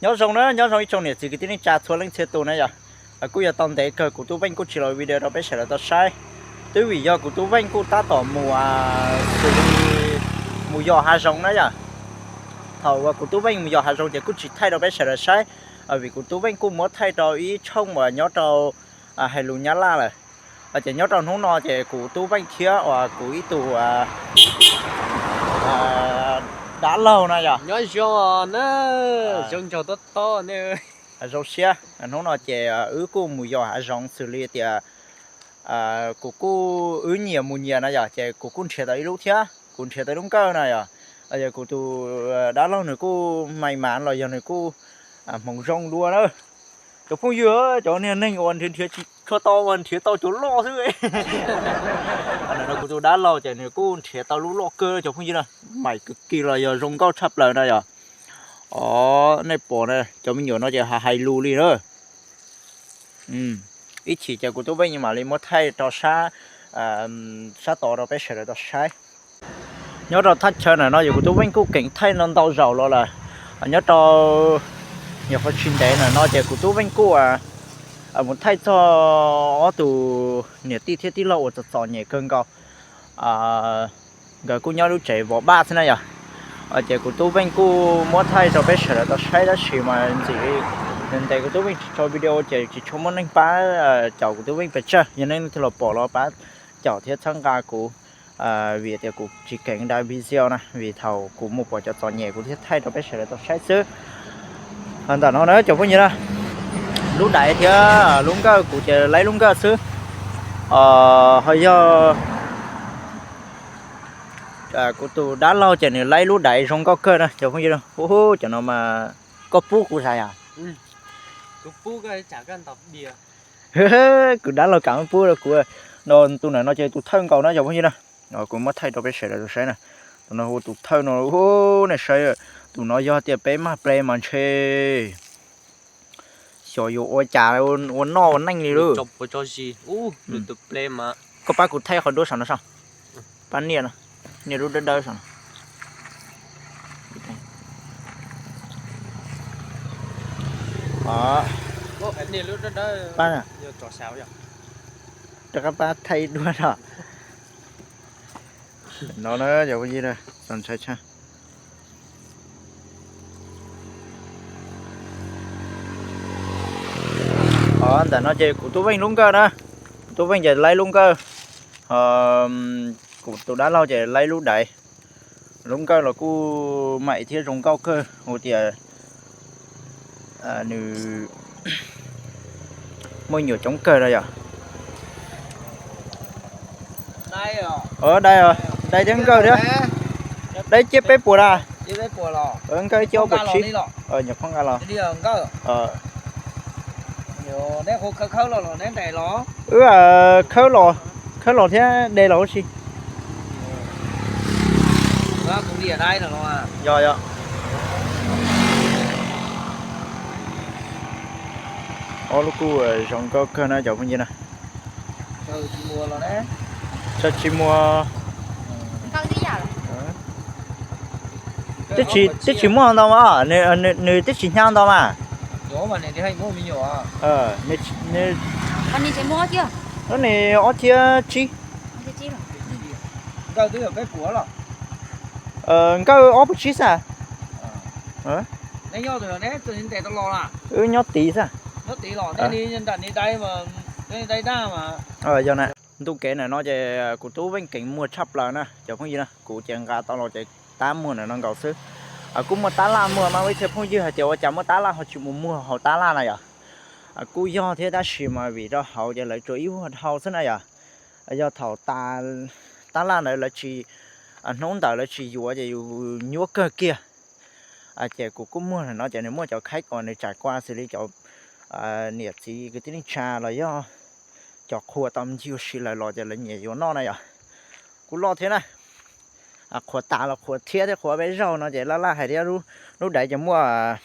Nyob zoo na, nyob zoo ib tsoom niam txiv kwv tij neej tsa txhua leej txhia tus na yom. Kuj yog tau ntev kawg kuv Tub Veej kuj tsis los video rau peb sawv daws tau saib, twb vim yog kuv Tub Veej kuj tab tom mus xws li mus yos hav zoov na yom. Thaum uas kuv Tub Veej mus yos hav zoov ces kuj tsis thaij rau peb sawv daws saib, vim kuv Tub Veej kuj muab thaij rau ib tshooj uas nyob rau hais lus Nyab Laj lawm. Ces nyob rau hnub no ces kuv Tub Veej thiab uas kuv ib tug dab laug na yom, nyob zoo na, zoo nraug tob tob ne. Zoo siab, hnub no ces wb kuj mus yos hav zoov xws li tias kuv kuj wb nyias mus nyias na yom, ces kuv kuj nrhiav tau ib lub thiab, kuv nrhiav tau ib lub nkawj na yom. Ces kuv tus dab laug nws kuj mais mas los yog nws kuj hmoov zoo dua na. Cov phooj ywg, cov niag neeg uas nrhiav nrhiav tsis tshua tau mas nrhiav tau cov loj xwb. Ntawm no kuv tus dab laug ces nws kuj nrhiav tau lub loj kawg cov phooj ywg na, mais kwv kis los yog zoo nkauj tshaj plaws na yom. Os, nej pom na, cov me nyuam no ces hais lus li na. Ib chim ces kuv Tub Veej mam li muab thaij rau sab, sab tod rau peb sawv daws tau saib. Nyob rau thaj chaw ntawm no ces kuv Tub Veej kuj keev thaij no ntau zaus los lawm. Nyob rau nyuam qhuav tsis ntev ntawm no ces kuv Tub Veej kuj mus thaij txog ob tug niam tij thiab tij laug uas txom txom nyem kawg nkaus. Nkawd kuj nyob lub tsev vov paj xwb na yom. Ces kuv Tub Veej kuj muab thaij rau peb sawv daws tau saib tab sis mas ntxim li ntev kuv Tub Veej tsis tso video ces tsis tshua muaj neeg pab caum kuv Tub Veej pes tsawg. Yog nej leej twg los pom los pab caum thiab txhawb nqa kuv, vim tias kuv tsis keev da video na, vim thaum kuv mus pom cov txom nyem kuv thiaj thaij rau peb sawv daws tau saib xwb. Ntawm no na cov phooj ywg na, lub daiv thiab lub nkawj, kuv ces laib lub nkawj xwb. Ho yog kuv tus dab laug ces nws laib lub daiv zoo nkauj kawg na cov phooj ywg. Hu, cov no mas koj pub kuv zais yom? Kuv dab laug kam pub rau kuv. No tus ntawm no ces tus thawj nkaus na cov phooj ywg na. Kuv muab thaij rau peb sawv daws saib na. Tus no hu tus thawj no, nej saib, tus no yog tias peb mag ple mas ntshe xyov yuav ua cas ua noj ua neej li lawm. Koj pab kuv thaij qhov duab saum no so. Pab nias no, nias lub dawb dawb saum no. Rov qab pab thaij duab no. No na cov phooj ywg, ntshai tshaj. Ntawm no ces kuv Tub Veej lub nkawj na, kuv Tub Veej ces laib lub nkawj, kuv tus dab laug ces laib lub daiv. Lub nkawj los kuj maim thiab zoo nkauj kawg hu tias nws muaj nyuam coob kawg no yom. Dai, dai thiab nkawj thiab. Dai ciaj peb puas na. Nkawj ciaj ob puas tsib. Nyuam qhuab nqa los. Wb khawb los, khawb los thiab de los huv si. Yog, yog. Ob lub kuj zoo nkauj kawg na cov phooj ywg na. Tsis muaj. Twb tsis muaj ntau mas, nws twb tsis hnyav ntau mas. Nws ob txhiab tsib. Nkawj ob puas tsib xwb. Wb nyob tid xwb. Yog na, ntu kev ntawm no ces kuv Tub Veej keev muag tshaj plaws na cov phooj ywg na, kuv ces nqa tau los ces tab muag ntawm no nkaus xwb. Kuj muaj tab laj muag mas ib txhia phooj ywg hais tias ua cas muaj tab laj ho tsis mus muag hauv tab laj na yom. Kuj yog thiab tab sis mas vim rau hauv ces lawv tsuas ib vuag dhau xwb na yom. Yog thaum tas tab laj ntawd lawv tsis, hnub ntawd lawv tsis yuav ces yus nyuaj kawg kiag. Ces kuv kuj muag ntawm no ces nws muaj cov khaib kom nws tsam kua xws li cov niam txiv kwv tij neej tsa los yog cov qhua tau ncig ua si lawm los ces lawv nyiam yuav noj na yom. Kuj loj thiab na. Qhuav tas los qhuav thiab thiab qhuav peb zaug no ces laj laj hais thiab, lub daiv ces muaj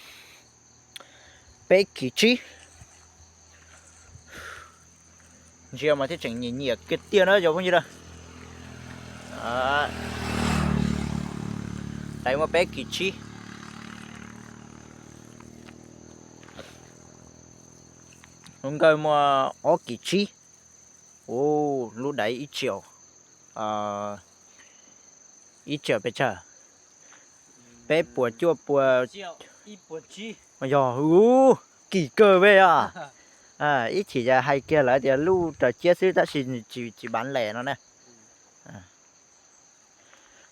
peb kis tsib. Ntsia mas thiaj tseem nyiam nyiam kiag tiag na cov phooj ywg na. Daiv muaj peb kis tsib. Hluas nkauj muaj ob kis tsib. Ua, lub daiv ib tsiaum, ib tsiaum pes tsawg? Peb puas cuaj puas? Yog, ua, kim kawg peb os. Ib chim yog hais kiag lawv tias luj raws ciab xwb tab sis tsis, tsis bav les no na.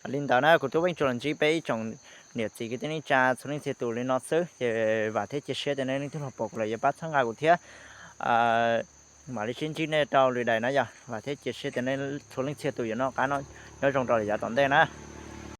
Li ntawd na kuv tub pheej tsuas los ntsib peb ib tsoom niam txiv kwv tij neej tsa txhua leej txhia tus li no xwb ces vam thiab cia siab tias nej leej twg los pom kuv lawm yuav pab txhawb nqa kuv thiab. Mam li sib ntsib nej rau lwm daim na yog, vam thiab cia siab tias nej txhua leej txhia tus yuav noj qab nyob zoo rau lawm yav tom ntej na.